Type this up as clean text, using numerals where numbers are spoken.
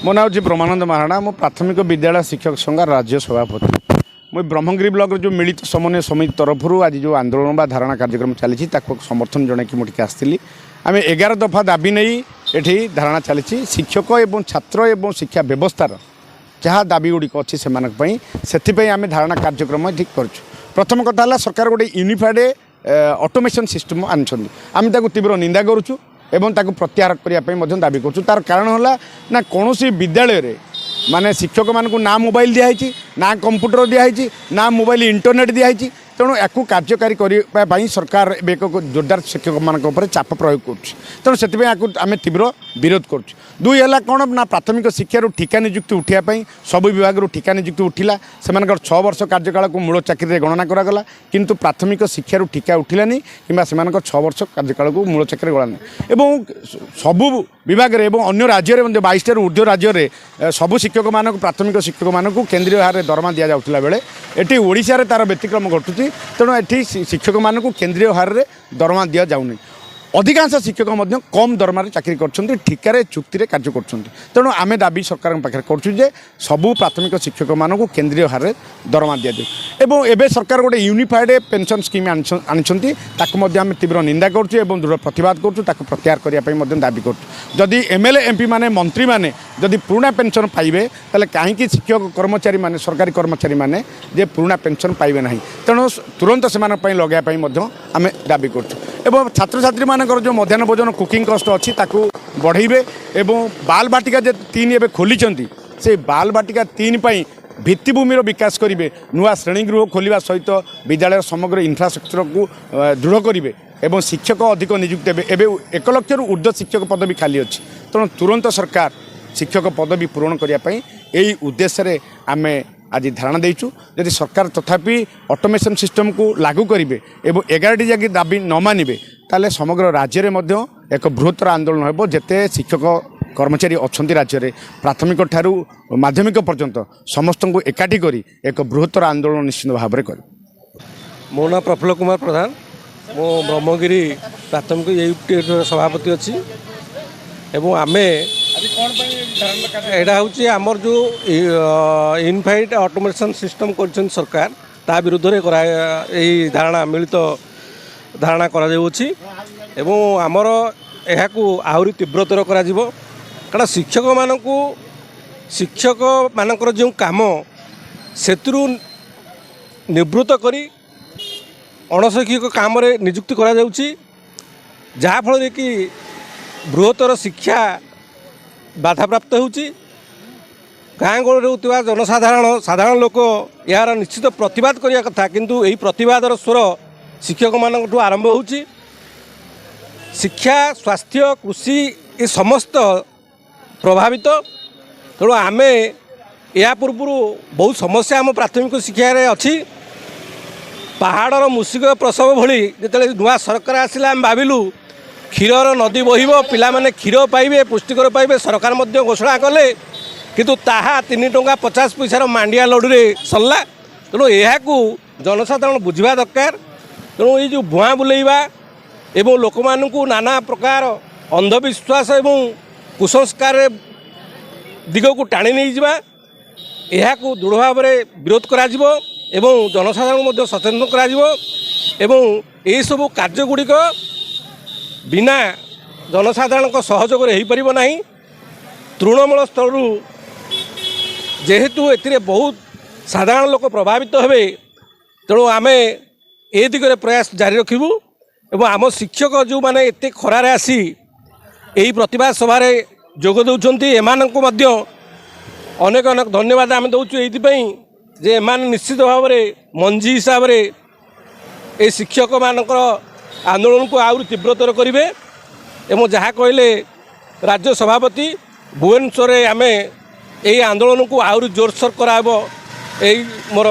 ମୋ ନାଁ ହେଉଛି ବ୍ରହ୍ମାନନ୍ଦ ମହାରଣା। ମୁଁ ପ୍ରାଥମିକ ବିଦ୍ୟାଳୟ ଶିକ୍ଷକ ସଂଘ ରାଜ୍ୟ ସଭାପତି। ମୁଁ ବ୍ରହ୍ମଗିରି ବ୍ଲକର ଯେଉଁ ମିଳିତ ସମନ୍ୱୟ ସମିତି ତରଫରୁ ଆଜି ଯେଉଁ ଆନ୍ଦୋଳନ ବା ଧାରଣା କାର୍ଯ୍ୟକ୍ରମ ଚାଲିଛି, ତାକୁ ସମର୍ଥନ ଜଣାଇକି ମୁଁ ଟିକେ ଆସିଥିଲି। ଆମେ 11 ଦଫା ଦାବି ନେଇ ଏଠି ଧାରଣା ଚାଲିଛି। ଶିକ୍ଷକ ଏବଂ ଛାତ୍ର ଏବଂ ଶିକ୍ଷା ବ୍ୟବସ୍ଥାର ଯାହା ଦାବି ଗୁଡ଼ିକ ଅଛି ସେମାନଙ୍କ ପାଇଁ, ସେଥିପାଇଁ ଆମେ ଧାରଣା କାର୍ଯ୍ୟକ୍ରମ ଏଠି କରୁଛୁ। ପ୍ରଥମ କଥା ହେଲା, ସରକାର ଗୋଟେ ୟୁନିଫାଏଡ଼୍ ଅଟୋମେସନ୍ ସିଷ୍ଟମ୍ ଆଣିଛନ୍ତି। ଆମେ ତାକୁ ତୀବ୍ର ନିନ୍ଦା କରୁଛୁ ଏବଂ ତାକୁ ପ୍ରତ୍ୟାହାର କରିବା ପାଇଁ ମଧ୍ୟ ଦାବି କରୁଛୁ। ତାର କାରଣ ହେଲା ନା, କୌଣସି ବିଦ୍ୟାଳୟରେ ମାନେ ଶିକ୍ଷକମାନଙ୍କୁ ନା ମୋବାଇଲ ଦିଆହେଇଛି, ନା କମ୍ପ୍ୟୁଟର ଦିଆହେଇଛି, ନା ମୋବାଇଲ ଇଣ୍ଟରନେଟ୍ ଦିଆହେଇଛି। ତେଣୁ ୟାକୁ କାର୍ଯ୍ୟକାରୀ କରିବା ପାଇଁ ସରକାର ଏବେ ଏକ ଜୋରଦାର ଶିକ୍ଷକମାନଙ୍କ ଉପରେ ଚାପ ପ୍ରୟୋଗ କରୁଛି। ତେଣୁ ସେଥିପାଇଁ ୟାକୁ ଆମେ ତୀବ୍ର ବିରୋଧ କରୁଛୁ। ଦୁଇ ହେଲା କ'ଣ ନା, ପ୍ରାଥମିକ ଶିକ୍ଷାରୁ ଠିକା ନିଯୁକ୍ତି ଉଠିବା ପାଇଁ। ସବୁ ବିଭାଗରୁ ଠିକା ନିଯୁକ୍ତି ଉଠିଲା, ସେମାନଙ୍କର 6 ବର୍ଷ କାର୍ଯ୍ୟକାଳକୁ ମୂଳ ଚାକିରିରେ ଗଣନା କରାଗଲା। କିନ୍ତୁ ପ୍ରାଥମିକ ଶିକ୍ଷାରୁ ଠିକା ଉଠିଲାନି କିମ୍ବା ସେମାନଙ୍କ 6 ବର୍ଷ କାର୍ଯ୍ୟକାଳକୁ ମୂଳ ଚାକିରିରେ ଗଣାନି। ଏବଂ ସବୁ ବିଭାଗରେ ଏବଂ ଅନ୍ୟ ରାଜ୍ୟରେ ମଧ୍ୟ, 22ଟାରୁ ଉର୍ଦ୍ଧ୍ୱ ରାଜ୍ୟରେ ସବୁ ଶିକ୍ଷକମାନଙ୍କୁ, ପ୍ରାଥମିକ ଶିକ୍ଷକମାନଙ୍କୁ କେନ୍ଦ୍ରୀୟ ହାରରେ ଦରମା ଦିଆଯାଉଥିଲା ବେଳେ ଏଠି ଓଡ଼ିଶାରେ ତା'ର ବ୍ୟତିକ୍ରମ ଘଟୁଛି। ତେଣୁ ଏଠି ଶିକ୍ଷକମାନଙ୍କୁ କେନ୍ଦ୍ରୀୟ ହାରରେ ଦରମା ଦିଆଯାଉନି। ଅଧିକାଂଶ ଶିକ୍ଷକ ମଧ୍ୟ କମ୍ ଦରମାରେ ଚାକିରି କରୁଛନ୍ତି, ଠିକାରେ ଚୁକ୍ତିରେ କାର୍ଯ୍ୟ କରୁଛନ୍ତି। ତେଣୁ ଆମେ ଦାବି ସରକାରଙ୍କ ପାଖରେ କରୁଛୁ ଯେ ସବୁ ପ୍ରାଥମିକ ଶିକ୍ଷକମାନଙ୍କୁ କେନ୍ଦ୍ରୀୟ ହାରରେ ଦରମା ଦିଆଯାଉ। ଏବଂ ଏବେ ସରକାର ଗୋଟେ ୟୁନିଫାଏଡ଼୍ ପେନ୍ସନ୍ ସ୍କିମ୍ ଆଣିଛନ୍ତି। ତାକୁ ମଧ୍ୟ ଆମେ ତୀବ୍ର ନିନ୍ଦା କରୁଛୁ ଏବଂ ଦୃଢ଼ ପ୍ରତିବାଦ କରୁଛୁ। ତାକୁ ପ୍ରତ୍ୟାହାର କରିବା ପାଇଁ ମଧ୍ୟ ଦାବି କରୁଛୁ। ଯଦି ଏମ୍ଏଲ୍ଏ, ଏମ୍ପି ମାନେ, ମନ୍ତ୍ରୀମାନେ ଯଦି ପୁରୁଣା ପେନ୍ସନ୍ ପାଇବେ, ତାହେଲେ କାହିଁକି ଶିକ୍ଷକ କର୍ମଚାରୀମାନେ, ସରକାରୀ କର୍ମଚାରୀମାନେ ଯେ ପୁରୁଣା ପେନ୍ସନ୍ ପାଇବେ ନାହିଁ? ତେଣୁ ତୁରନ୍ତ ସେମାନଙ୍କ ପାଇଁ ଲଗାଇବା ପାଇଁ ମଧ୍ୟ ଆମେ ଦାବି କରୁଛୁ। ଏବଂ ଛାତ୍ରଛାତ୍ରୀମାନଙ୍କର ଯେଉଁ ମଧ୍ୟାହ୍ନ ଭୋଜନ କୁକିଂ କଷ୍ଟ ଅଛି, ତାକୁ ବଢ଼େଇବେ। ଏବଂ ବାଲ ବାଟିକା ଯେ 3 ଏବେ ଖୋଲିଛନ୍ତି, ସେଇ ବାଲ ବାଟିକା 3 ପାଇଁ ଭିତ୍ତିଭୂମିର ବିକାଶ କରିବେ। ନୂଆ ଶ୍ରେଣୀଗୃହ ଖୋଲିବା ସହିତ ବିଦ୍ୟାଳୟର ସମଗ୍ର ଇନଫ୍ରାଷ୍ଟ୍ରକ୍ଚରକୁ ଦୃଢ଼ କରିବେ ଏବଂ ଶିକ୍ଷକ ଅଧିକ ନିଯୁକ୍ତି ଦେବେ। ଏବେ 1 ଲକ୍ଷରୁ ଉର୍ଦ୍ଧ୍ୱ ଶିକ୍ଷକ ପଦବୀ ଖାଲି ଅଛି। ତେଣୁ ତୁରନ୍ତ ସରକାର ଶିକ୍ଷକ ପଦବୀ ପୂରଣ କରିବା ପାଇଁ ଏଇ ଉଦ୍ଦେଶ୍ୟରେ ଆମେ ଆଜି ଧାରଣା ଦେଇଛୁ। ଯଦି ସରକାର ତଥାପି ଅଟୋମେସନ୍ ସିଷ୍ଟମକୁ ଲାଗୁ କରିବେ ଏବଂ 11ଟି ଯାକି ଦାବି ନ ମାନିବେ, ତାହେଲେ ସମଗ୍ର ରାଜ୍ୟରେ ମଧ୍ୟ ଏକ ବୃହତ୍ତର ଆନ୍ଦୋଳନ ହେବ। ଯେତେ ଶିକ୍ଷକ କର୍ମଚାରୀ ଅଛନ୍ତି ରାଜ୍ୟରେ, ପ୍ରାଥମିକ ଠାରୁ ମାଧ୍ୟମିକ ପର୍ଯ୍ୟନ୍ତ, ସମସ୍ତଙ୍କୁ ଏକାଠି କରି ଏକ ବୃହତ୍ତର ଆନ୍ଦୋଳନ ନିଶ୍ଚିତ ଭାବରେ କରିବ। ମୋ ନାଁ ପ୍ରଫୁଲ୍ଲ କୁମାର ପ୍ରଧାନ। ମୁଁ ବ୍ରହ୍ମଗିରି ପ୍ରାଥମିକ ୟୁଟିର ସଭାପତି ଅଛି। ଏବଂ ଆମେ ଏଇଟା ହେଉଛି ଆମର ଯେଉଁ ୟୁନିଫାଇଡ୍ ଅଟୋମେସନ୍ ସିଷ୍ଟମ୍ କରିଛନ୍ତି ସରକାର, ତା ବିରୁଦ୍ଧରେ କରା ଏହି ଧାରଣା, ମିଳିତ ଧାରଣା କରାଯାଉଅଛି। ଏବଂ ଆମର ଏହାକୁ ଆହୁରି ତୀବ୍ରତର କରାଯିବ, କାରଣ ଶିକ୍ଷକମାନଙ୍କର ଯେଉଁ କାମ, ସେଥିରୁ ନିବୃତ୍ତ କରି ଅଣଶୈକ୍ଷିକ କାମରେ ନିଯୁକ୍ତି କରାଯାଉଛି, ଯାହାଫଳରେ କି ବୃହତ୍ତର ଶିକ୍ଷା ବାଧାପ୍ରାପ୍ତ ହେଉଛି। ଗାଁ ଗହଳିରେ ରହୁଥିବା ଜନସାଧାରଣ, ସାଧାରଣ ଲୋକ ଏହାର ନିଶ୍ଚିତ ପ୍ରତିବାଦ କରିବା କଥା। କିନ୍ତୁ ଏହି ପ୍ରତିବାଦର ସ୍ୱର ଶିକ୍ଷକମାନଙ୍କଠୁ ଆରମ୍ଭ ହେଉଛି। ଶିକ୍ଷା, ସ୍ୱାସ୍ଥ୍ୟ, କୃଷି ଏ ସମସ୍ତ ପ୍ରଭାବିତ। ତେଣୁ ଆମେ ଏହା ପୂର୍ବରୁ ବହୁତ ସମସ୍ୟା ଆମ ପ୍ରାଥମିକ ଶିକ୍ଷାରେ ଅଛି। ପାହାଡ଼ର ମୂଷିକ ପ୍ରସବ ଭଳି ଯେତେବେଳେ ନୂଆ ସରକାର ଆସିଲା, ଆମେ ଭାବିଲୁ କ୍ଷୀରର ନଦୀ ବହିବ, ପିଲାମାନେ କ୍ଷୀର ପାଇବେ, ପୁଷ୍ଟିକର ପାଇବେ। ସରକାର ମଧ୍ୟ ଘୋଷଣା କଲେ, କିନ୍ତୁ ତାହା 3 ଟଙ୍କା 50 ପଇସାର ମାଣ୍ଡିଆ ଲଡ଼ୁରେ ସରିଲା। ତେଣୁ ଏହାକୁ ଜନସାଧାରଣ ବୁଝିବା ଦରକାର। ତେଣୁ ଏଇ ଯେଉଁ ଭୁଆଁ ବୁଲେଇବା ଏବଂ ଲୋକମାନଙ୍କୁ ନାନା ପ୍ରକାର ଅନ୍ଧବିଶ୍ୱାସ ଏବଂ କୁସଂସ୍କାରରେ ଦିଗକୁ ଟାଣି ନେଇଯିବା, ଏହାକୁ ଦୃଢ଼ ଭାବରେ ବିରୋଧ କରାଯିବ ଏବଂ ଜନସାଧାରଣଙ୍କୁ ମଧ୍ୟ ସଚେତନ କରାଯିବ। ଏବଂ ଏହିସବୁ କାର୍ଯ୍ୟଗୁଡ଼ିକ ବିନା ଜନସାଧାରଣଙ୍କ ସହଯୋଗରେ ହୋଇପାରିବ ନାହିଁ। ତୃଣମୂଳ ସ୍ତରରୁ ଯେହେତୁ ଏଥିରେ ବହୁତ ସାଧାରଣ ଲୋକ ପ୍ରଭାବିତ ହେବେ, ତେଣୁ ଆମେ ଏ ଦିଗରେ ପ୍ରୟାସ ଜାରି ରଖିବୁ। ଏବଂ ଆମ ଶିକ୍ଷକ ଯେଉଁମାନେ ଏତେ ଖରାରେ ଆସି ଏହି ପ୍ରତିବାଦ ସଭାରେ ଯୋଗ ଦେଉଛନ୍ତି, ଏମାନଙ୍କୁ ମଧ୍ୟ ଅନେକ ଅନେକ ଧନ୍ୟବାଦ ଆମେ ଦେଉଛୁ, ଏଇଥିପାଇଁ ଯେ ଏମାନେ ନିଶ୍ଚିତ ଭାବରେ ମଞ୍ଜି ହିସାବରେ ଏ ଶିକ୍ଷକମାନଙ୍କର ଆନ୍ଦୋଳନକୁ ଆହୁରି ତୀବ୍ରତର କରିବେ। ଏବଂ ଯାହା କହିଲେ ରାଜ୍ୟ ସଭାପତି, ଭୁବନେଶ୍ୱରରେ ଆମେ ଏହି ଆନ୍ଦୋଳନକୁ ଆହୁରି ଜୋରସୋର କରାହେବ, ଏଇ ମୋର